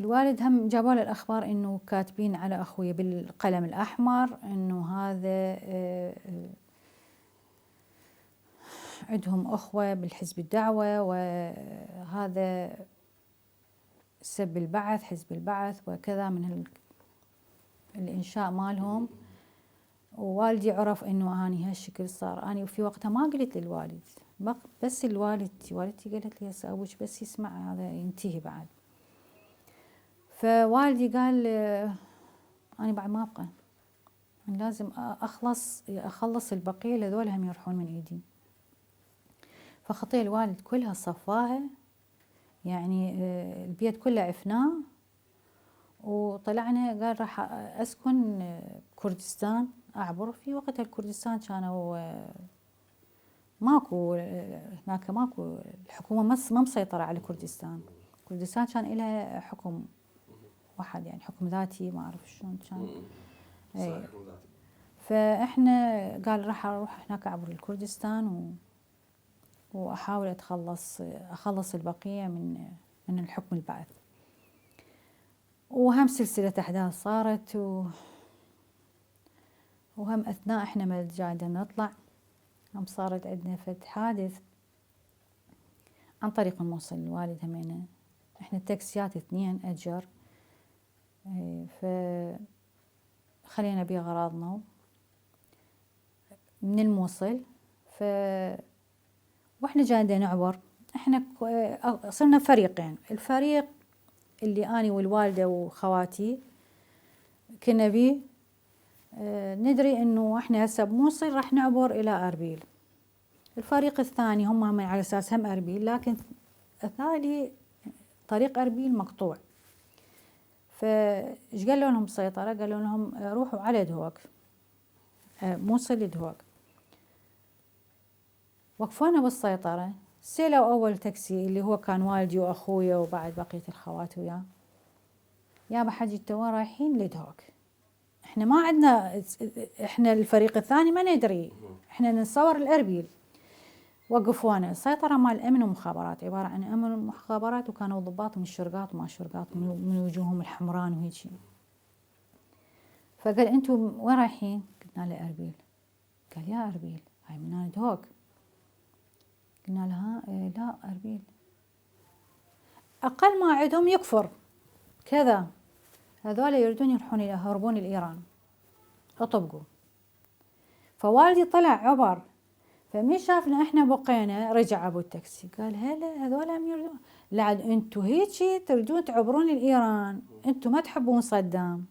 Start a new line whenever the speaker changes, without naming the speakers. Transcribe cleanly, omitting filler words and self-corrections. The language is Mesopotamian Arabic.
الوالد هم جابوا له الأخبار إنه كاتبين على أخويا بالقلم الأحمر إنه هذا عندهم أخوة بالحزب الدعوة، وهذا سب البعث، حزب البعث وكذا من الإنشاء مالهم. ووالدي عرف إنه أني هالشكل صار. أنا في وقتها ما قلت للوالد، بس والدتي قالت لي هسه أبوك بس يسمع هذا ينتهي بعد. فوالدي قال أنا بعد ما أبقى، أنا لازم أخلص البقية لذول هم يروحون من إيدي. فخطية الوالد كلها صفاها، يعني البيت كله عفناه، وطلعنا قال راح أسكن كردستان، أعبر. في وقت الكردستان كانوا ماكو هناك، ماكو الحكومة ما مسيطرة على كردستان. كردستان كان لها حكم واحد، يعني حكم ذاتي، ما أعرف شلون كان. فإحنا قال راح أروح هناك أعبر الكردستان وأحاول أخلص البقية من الحكم البعث. وهم سلسلة أحداث صارت، وهم أثناء إحنا ما جايين نطلع هم صارت عندنا فد حادث عن طريق الموصل. الوالد همينه إحنا التاكسيات 2 أجر، فخلينا بيه أغراضنا من الموصل. وإحنا جايين نعبر، إحنا صرنا فريقين. الفريق اللي أنا والوالدة وخواتي كنا بيه ندري إنه إحنا هسه بموصل راح نعبر إلى أربيل. الفريق الثاني هم على أساس هم أربيل، لكن الثاني طريق أربيل مقطوع. فإيش قالوا لهم السيطرة؟ قالوا لهم روحوا على دهوك، موصل لدهوك. وقفونا بالسيطرة، سيلوا أول تاكسي اللي هو كان والدي وأخويا وبعد بقية الخوات وياه. يابا حجي توا رايحين لدهوك، احنا ما عندنا، احنا الفريق الثاني ما ندري، احنا نصور الأربيل. وقفونا. السيطرة مال الأمن والمخابرات، عبارة عن أمن ومخابرات، وكانوا ضباط من الشرقات وما شرقات من وجوههم الحمران وهيجي. فقال انتم وين رايحين؟ قلنا له أربيل. قال يا أربيل هاي من دهوك. قلنا لها لا أربيل. أقل ما عندهم يكفر كذا، هذول يريدون يهربون لإيران، اطبقوا. فوالدي طلع عبر، فمن شافنا احنا بقينا رجع ابو التاكسي قال هلا هذول هم يريدون، لعد انتوا هيجي تريدون تعبرون لإيران، انتوا ما تحبون صدام.